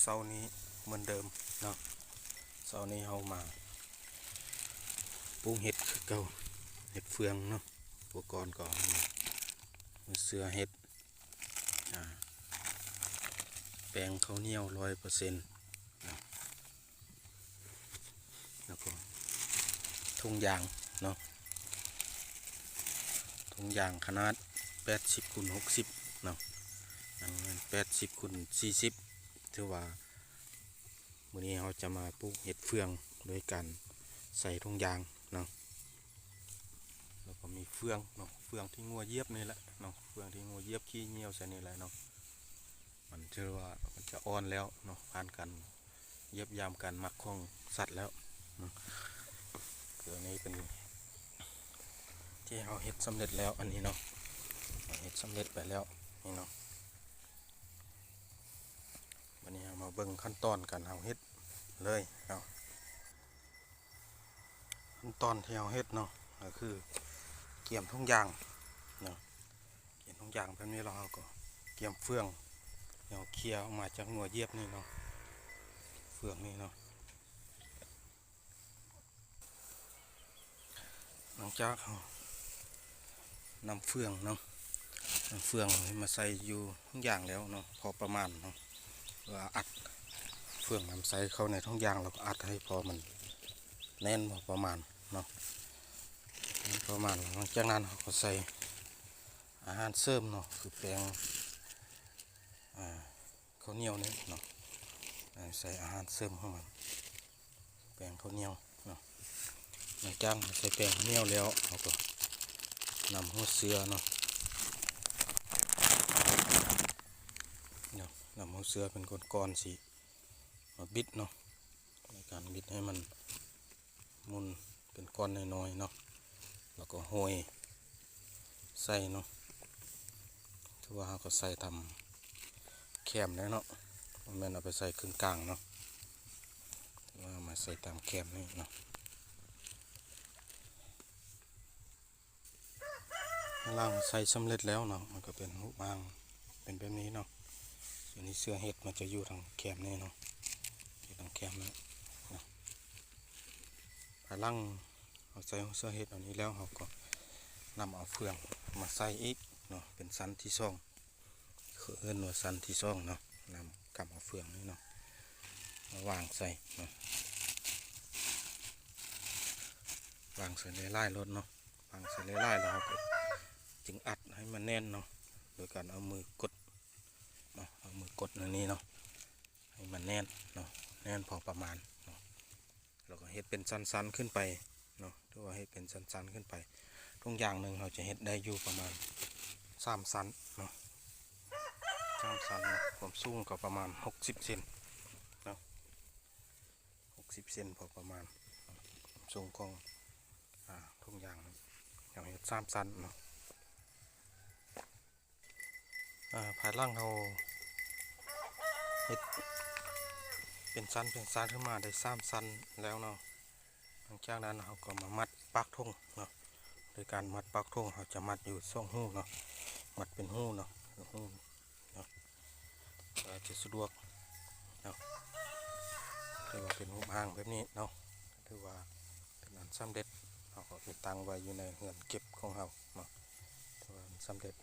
ເຊົ້ານີ້ເໝືອນເດີມເນາະ ເຊົ້ານີ້ເຮົາມາປູກເຫັດຄືເກົ່າ ເຫັດເຟືອງເນາະ. ອຸປະກອນກໍມີເສື້ອເຫັດ ອາ ແປ້ງເຂົ້າໜຽວຮ້ອຍເປີເຊັນເນາະ ແລ້ວກໍຖົງຢາງເນາະ ຖົງຢາງຂະໜາດແປດສິບຄູນຫົກສິບເນາະ ອັນນັ້ນແປດສິບຄູນສີ່ສິບ ຖືວ່າ ມື້ນີ້ເຮົາຈະມາປູກເຫັດເຟືອງໂດຍການໃສ່ຖົງຢາງເນາະ ແລ້ວກໍມີເຟືອງເນາະ ເຟືອງທີ່ງົວຢຽບນີ້ແຫຼະເນາະ ເຟືອງທີ່ງົວຢຽບຂີ້ເຫຍື້ອໃສ່ນີ້ແຫຼະເນາະ. ມັນຖືວ່າມັນຈະອ່ອນແລ້ວເນາະ ຜ່ານການຢຽບຢາມການໝັກຂອງສັດແລ້ວເນາະ. ຕົວນີ້ເປັນທີ່ເຮົາເຮັດສຳເລັດແລ້ວ ອັນນີ້ເນາະ ເຮົາເຮັດສຳເລັດໄປແລ້ວນີ້ເນາະ. ບັດນີ້ເຮົາມາເບິ່ງຂັ້ນຕອນການເຮົາເຮັດເລີຍເນາະ. ຂັ້ນຕອນທີ່ເຮົາເຮັດເນາະ ກໍຄືກຽມຖົງຢາງເນາະ ກຽມຖົງຢາງແບບນີ້ ແລ້ວເຮົາກໍກຽມເຟືອງ ເຮົາເຄຍອອກມາຈາກງົວຢຽບນີ້ເນາະ ເຟືອງນີ້ເນາະ. ຫຼັງຈາກເຮົານຳເຟືອງເນາະ ນຳເຟືອງມາໃສ່ຢູ່ຖົງຢາງແລ້ວເນາະ ພໍປະມານເນາະ ວ່າອັດເຟືອງນຳໃສ່ເຂົ້າໃນຖົງຢາງ ແລ້ວກໍອັດໃຫ້ພໍມັນແໜ້ນພໍປະມານເນາະ ແໜ້ນປະມານ. ຫຼັງຈາກນັ້ນເຮົາກໍໃສ່ອາຫານເສີມເນາະ ຄືແປ້ງ ອາ ເຂົ້າໜຽວນີ້ເນາະ ໃສ່ອາຫານເສີມຂອງມັນ ແປ້ງເຂົ້າໜຽວເນາະ. ຫຼັງຈາກໃສ່ແປ້ງເຂົ້າໜຽວແລ້ວ ເຮົາກໍນຳຫົວເສື້ອເນາະ ນຳຫົວເສື້ອເປັນກ້ອນໆ ຊິມາບິດເນາະ ໃນການບິດໃຫ້ມັນ ໝຸ່ນເປັນກ້ອນນ້ອຍໆເນາະ ແລ້ວກໍຫ້ອຍໃສ່ເນາະ. ຖືວ່າເຮົາກໍໃສ່ຕາມແຄມແລ້ວເນາະ ບໍ່ແມ່ນເອົາໄປໃສ່ເຄິ່ງກາງເນາະ ຖືວ່າເອົາມາໃສ່ຕາມແຄມນີ້ເນາະ. ຫຼັງໃສ່ສຳເລັດແລ້ວເນາະ ມັນກໍເປັນຮູບຮ່າງເປັນແບບນີ້ເນາະ. ສ່ວນນີ້ເສື້ອເຫັດມັນຈະຢູ່ທາງແຄມນີ້ເນາະ ຢູ່ທາງແຄມນີ້ເນາະ. ພາຍຫຼັງເຮົາໃສ່ເສື້ອເຫັດອັນນີ້ແລ້ວ ເຮົາກໍນຳເອົາເຟືອງມາໃສ່ອີກເນາະ ເປັນຊັ້ນທີສອງ ເອີ້ນວ່າຊັ້ນທີສອງເນາະ. ນຳກຳເອົາເຟືອງນີ້ເນາະ ມາວາງໃສ່ເນາະ ວາງໃສ່ຫຼາຍໆໂລດເນາະ. ວາງໃສ່ຫຼາຍໆ ແລ້ວເຮົາກໍຈຶ່ງອັດໃຫ້ມັນແໜ້ນເນາະ ໂດຍການເອົາມືກົດເນາະ ເອົາມືກົດອັນນີ້ເນາະ ໃຫ້ມັນແໜ້ນເນາະ ແໜ້ນພໍປະມານເນາະ. ແລ້ວກໍເຮັດເປັນຊັ້ນໆຂຶ້ນໄປເນາະ ຖືວ່າເຮັດເປັນຊັ້ນໆຂຶ້ນໄປ. ຖົງຢາງໜຶ່ງເຮົາຈະເຮັດໄດ້ຢູ່ປະມານສາມຊັ້ນເນາະ ສາມຊັ້ນເນາະ. ຄວາມສູງກໍປະມານຫົກສິບເຊັນເນາະ ຫົກສິບເຊັນພໍປະມານ ຄວາມສູງຂອງ ອາ ຖົງຢາງ. ເຮົາເຮັດສາມຊັ້ນເນາະ ອາ ພາຍຫຼັງເຮົາເຮັດເປັນຊັ້ນເປັນຊັ້ນຂຶ້ນມາໄດ້ສາມຊັ້ນແລ້ວເນາະ. ຫຼັງຈາກນັ້ນເຮົາກໍມາມັດປາກຖົງເນາະ ໂດຍການມັດປາກຖົງ ເຮົາຈະມັດຢູ່ສອງຮູເນາະ ມັດເປັນຮູເນາະ ເປັນຮູເນາະ ກໍຈະສະດວກເນາະ. ຖືວ່າເປັນຮູບຮ່າງແບບນີ້ເນາະ ຖືວ່າເປັນອັນສຳເລັດ. ເຮົາກໍໄປຕັ້ງໄວ້ຢູ່ໃນເຮືອນເກັບຂອງເຮົາເນາະ ຖືວ່າມັນສຳເລັດ.